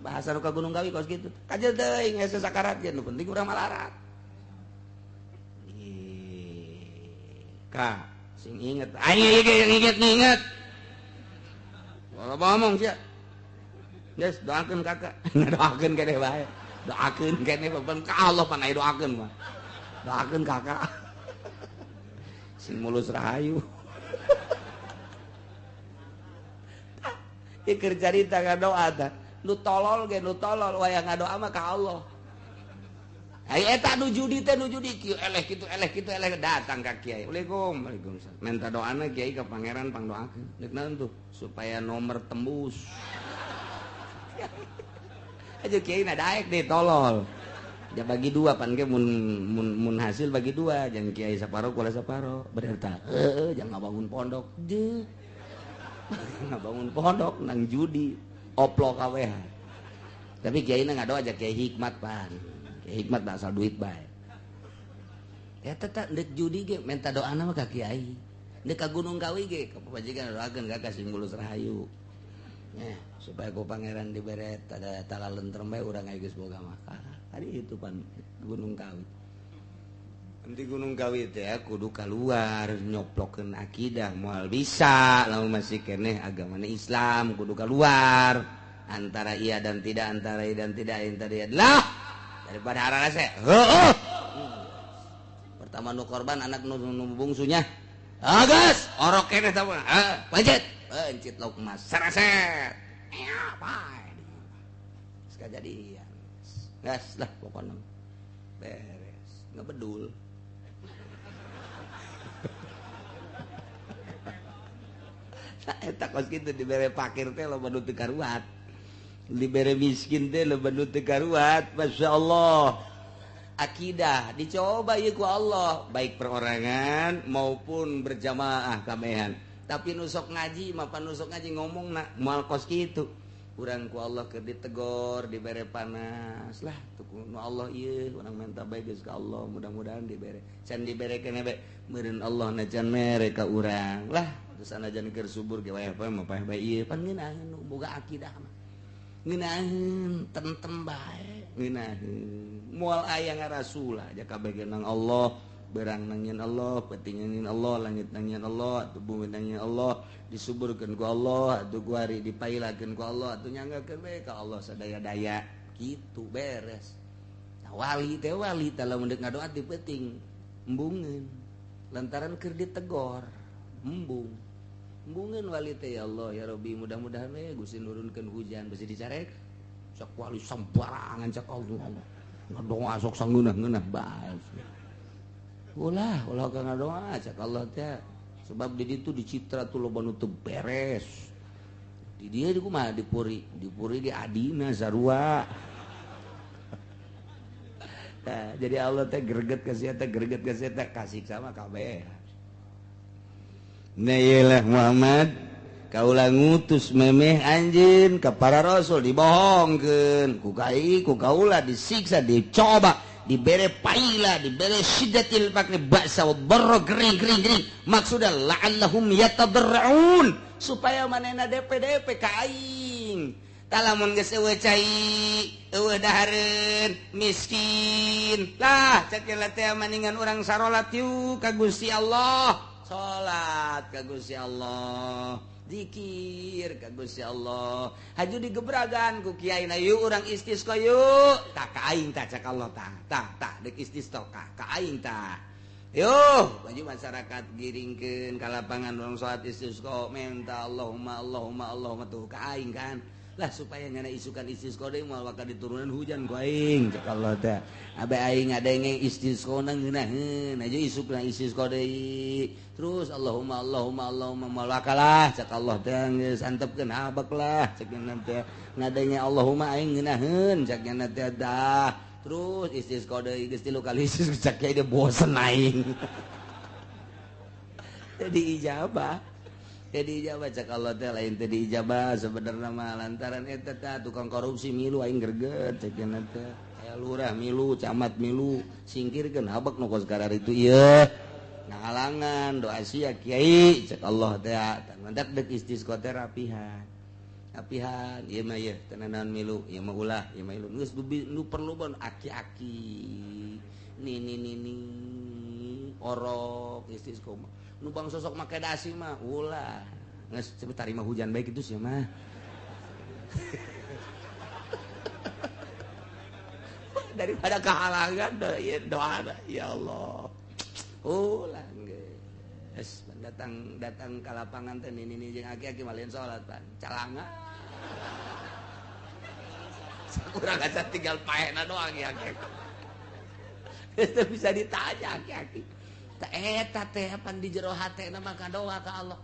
Bahasa nu ka Gunung Kawi kos kitu. Kajeun teuing hese sakarat ge nu penting urang malarat. Ka, sing inget. Aing inget inget. Kalau ngomong sia. Geus doakeun kakak. Doakeun keneh bae. Doakeun keneh beban ka Allah pan aya doakeun mah. Doakeun kakak. Sing mulus rahayu. Ieu keur carita ngadoa tah. Nu tolol ge nu tolol wayang ngadoa mah ka Allah. Ai eta nu judi teh nu judi kieu eleh kitu eleh datang ka kiai. Waalaikum waalaikumsalam. Minta doana kiai ka pangeran pangdoakeun. Deuk naon tuh supaya nomor tembus. Aja kiai na daek deh tolol. Ja bagi dua pan ge mun hasil bagi dua, jangan kiai saparo kula saparo. Bener tah. Heeh, jangan ngabangun pondok. Deuh. Ngabangun pondok nang judi oplok kabeh. Tapi kiai na ngadoa aja kiai hikmat pan. Kiai hikmat asal duit bae. Eta teh deuk judi ge minta doana mah ka kiai. Deuk ka Gunung Kawi ge ka pamajikan doakeun ka sing mulus rahayu. Supaya ku pangeran dibere tada talalentrem bae urang geus boga maka. Tadi itu pan Gunung Kawi. Nanti Gunung Kawi teh kudu keluar nyoplokeun akidah moal bisa lamun masih keneh agamana Islam kudu keluar antara iya dan tidak, antara iya dan tidak, antara iya lah daripada arah saya. Heueuh. Pertama nu korban anak nu bungsunya. Agus, orok keneh tah mah. Pencet. Pencet lauk emas. Seraset. Ya, bae. Geus kajadian. Gas lah pokoknya. Beres, ngebedul. Nah, eta kos kitu dibere fakir teh loba nu teu karuat. Dibere miskin teh loba nu teu karuat. Masyaallah. Akidah dicoba ieu ku Allah, baik perorangan maupun berjamaah kabehan. Tapi nu sok ngaji mah pan nu sok ngaji ngomongna moal kos kitu. Urang ku Allah keur ditegor, dibere panas lah tuh nu Allah ieu urang minta bae geus ka Allah, mudah-mudahan dibere. Can dibere keneh bae meureun Allah na can mere ka urang lah. Terus sanajan keur subur ge wae mah paeh bae ieu pan ngeunaheun nu boga akidah mah. Ngeunaheun tentem bae, ngeunaheun. Moal aya ngarasulah ja kabeh ge nang Allah, berang nangin Allah, penting nangin Allah, langit nangin Allah, atuh bumi nangin Allah, disuburkeun ku Allah, atuh guari dipailakeun ku Allah, atuh nyanggakeun we ka Allah sadaya-daya. Kitu beres. Nah, wali teh wali tah lamun deuk ngadoa ti peuting embungeun. Lantaran keur ditegor, embung. Embungeun wali teh ya Allah ya Rabbi mudah-mudahan we Gusti nurunkeun hujan besi dicarek. Sok wali sembarangan cak Allah. Ngadoa sok sangeunah-ngeunah bae. Ulah, ulah ka ngadoa cak Allah teh. Sebab di ditu dicitra tuh loba nu teu beres. Di dieu di kumaha dipuri, dipuri di adina sarua. Nah, jadi Allah teh greget ka sia teh, greget ka sia teh kasih sama kabeh. Nah iyalah Muhammad, kaula ngutus memeh anjeun ka para rasul dibohongkeun ku kai ku kaula disiksa dicoba dibere paila dibere syiddatil faqri ba'sa wa dharra gering gering gering maksudna la'allahum yatadarrun supaya manehna DP-DP ka aing talamun geus eueuh cai eueuh dahareun miskin lah cek teh maningan urang sarolat yuk ka Gusti Allah salat ka Gusti Allah zikir ka Gusti Allah haju digebragan ku kiai na yuk urang istisqa yuk tah ka aing tah cak Allah tah tah tah deuk istisqa ka aing tah yuh baju masyarakat giringkeun ka lapangan urang salat istisqa minta Allahumma Allahumma Allahumma tuh ka aing kan lah supaya nyana isukan istisqa deui moal bakal diturunan hujan ku aing cak Allah teh abe aing ngadenge istisqa na ngeunaheun aja isukna istisqa deui terus Allahumma Allahumma Allahumma moal bakalah cak Allah teh geus antepkeun habek lah cak nya teh ngadenge Allahumma aing ngeunaheun cak nya teh dah terus istisqa deui geus 3 kali istisqa cak kiai bosen aing jadi ijabah. Jadi ijabah cak Allah teh lain teh diijabah sebenarnya mah lantaran eta teh tukang korupsi milu aing greget cek nya teh aya lurah milu camat milu singkirkeun habek nu kos karar itu ieu ngahalangan doa sia kiai cek Allah teh mantak deuk istisqa teh rapihan rapihan ieu mah ieu teh naon milu ieu mah ulah ieu mah ilu geus nu perlu bon aki-aki nini nini orok istisqa mah nu bang sosok make dasi mah ulah geus cepet tarima hujan baik itu sih mah daripada kehalangan doa ya Allah ulah geus datang datang ka lapangan teh nini jeung aki-aki malian salat pan calanga sakurang asa tinggal paehna doang ya aki geus bisa ditanya aki-aki eta teh pan di jero hatena mah kadoa ka Allah.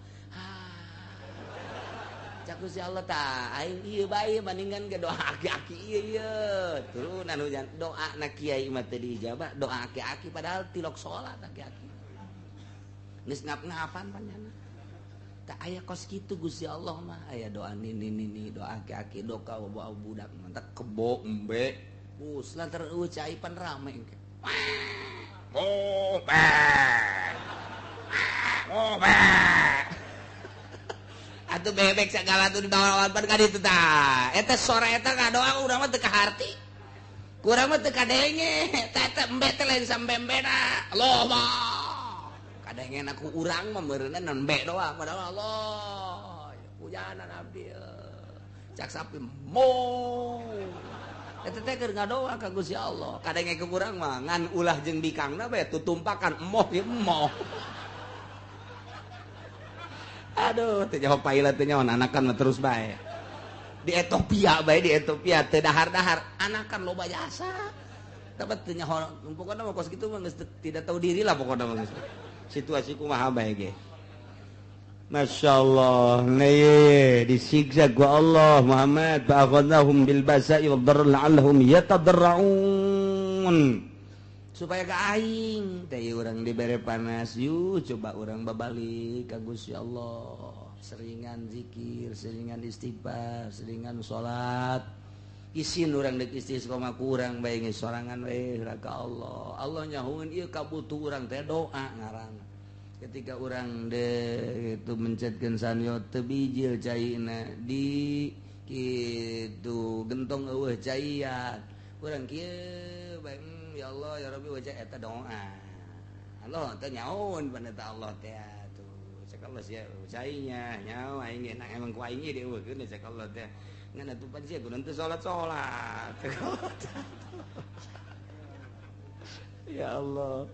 Cak Gusti Allah tah aing ieu bae bandingkan ke doa aki-aki ieu ieu. Turunan hujan doa na kiai mah teu diijabah, doa aki-aki padahal tilok salat aki-aki. Geus ngap-ngapan panjana. Tah aya kos kitu Gusti Allah mah aya doa nini nini doa aki-aki doa bawa budak mantak kebo embe. Bus lantaran eueuh cai pan rame engke. Oh, Atuh bebek segala tuh dibawa pan ka ditu tah. Eta sora eta ngadoa urang mah teu kaharti. Kurang mah teu kadenge. Eta eta embe teh lain sambembena. Allah mah. Kadenge aku urang mah meureunna nembe doang padahal Allah. Hujanan abdi. Cak sapi mo. Eta teh keur ngadoa ka Gusti Allah. Kadenge ku urang mah ngan ulah jeung bikangna bae tutumpakan emoh ieu emoh. Aduh, teu jawab paila teu nyaon anakan mah terus bae. Di Ethiopia bae, di Ethiopia teu dahar-dahar, anakan loba jasa. Tapi teu nyaho, pokona mah kos kitu mah geus tidak tahu diri lah pokona mah geus. Situasi kumaha bae ge. Masya Allah, nih disiksa ku Allah Muhammad, fa akhadnahum bil basa'i wad dharra la'allahum yatadarra'un. Supaya ke aing teh urang dibere panas, yuk coba urang babalik ka Gusti Allah. Seringan zikir, seringan istighfar, seringan salat. Isin urang deuk istiqomah kurang bae geus sorangan we ka Allah. Allah nyahueun ieu kabutuh urang teh doa ngaranna. Ketika urang de itu mencetkeun sanyo teu bijil caina di kitu gentong eueuh caian. Urang kieu bae ya Allah ya Rabbi wajah eta doa. Allah teh nyaun paneta Allah teh atuh. Cek Allah sia cainya nyawa aing ge emang ku aing ge dieuweuhkeun cek Allah teh. Ngan atuh pan sia kudu teu salat-salat. Ya Allah.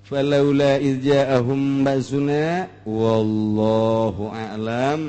Falaula iz ja'ahum ba'suna wallahu a'lam.